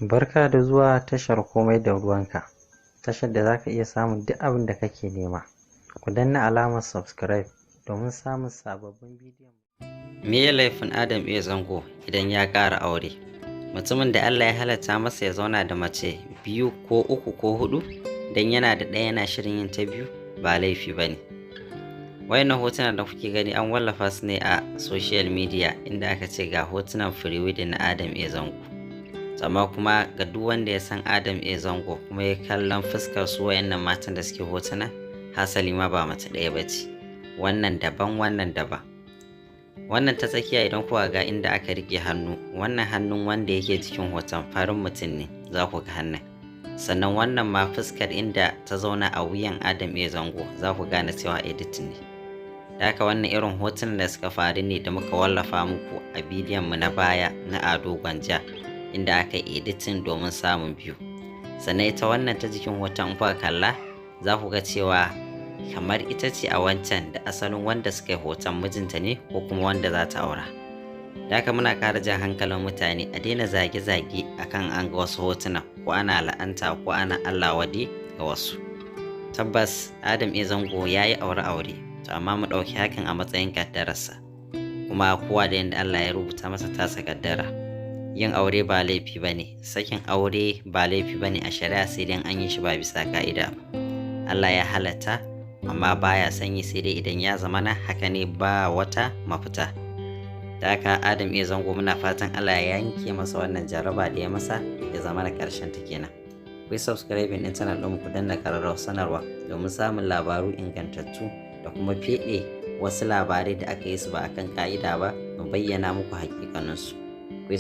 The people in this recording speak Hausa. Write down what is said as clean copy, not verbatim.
Barka da zuwa tashar Komai da Ruwanka, tashar da za ka iya samun duk abin da kake nema. Ku danna alamar subscribe domin samun sababbin bidiyon. Me ya laifin Adam A. Zango idan ya ƙara aure? Mutumin da Allah ya halatta masa ya zauna da mace biyu ko uku ko hudu, don yana da ɗaya yana shirin yin ta biyu, ba laifi ba ne. Wayannan hotunan da kuke gani an wallafa su ne a social media, inda aka ce ga hotunan pre-wedding na Adam A. Zango. Amma kuma ga duk wanda ya san Adam A. Zango kuma ya kallon fuskar su wayannan matan da suke hotuna, hasali ma ba mace ɗaya ba ce. Wannan daban, wannan daban. Wannan ta tsakiya, idan kuka ga inda aka rike hannu, wannan hannun wanda yake cikin hoton farin mutum ne, za ku ga hannun. Sannan wannan ma fuskar inda ta zauna a wuyan Adam A. Zango, za ku gane cewa editing ne. Da haka wannan irin hotunan da suka faru ne da muka wallafa muku a bidiyon mu na baya na Ado Gwanja, inda aka yi editing domin samun view. Sannan ita wannan ta jikin hoton, in kuka kalla, za ku ga cewa kamar ita ce a wancan da asalin wanda suka yi hoton mijinta ne ko kuma wanda za ta aura. Da haka muna ƙara jan hankalin mutane a daina zage-zage akan an ga wasu hotuna, ko ana la'anta ko ana Allah wadi ga wasu. Tabbas Adam A. Zango ya yi aure-aure, to amma mu ɗauki hakan a matsayin ƙaddararsa. Kuma kowa da yadda Allah ya rubuta masa tasa ƙaddara. Yin aure ba laifi ba ne, sakin aure ba laifi ba ne a shari'a, sai dai an yi shi ba bisa ƙa'ida ba. Allah ya halatta, amma baya son yi sai dai idan ya zamana haka ne, ba wata mafita. Da haka Adam A. Zango, muna fatan Allah ya yanke masa wannan jaraba da ya masa, ya zama na ƙarshen ta kenan. Ku yi subscribing ɗin channel ɗin, ku danna ƙararrawar sanarwa domin samun labaru ingantattu da kuma feɗe wasu labarai da aka yi su ba akan ƙa'ida ba, mu bayyana muku haƙiƙaninsu. Ku yi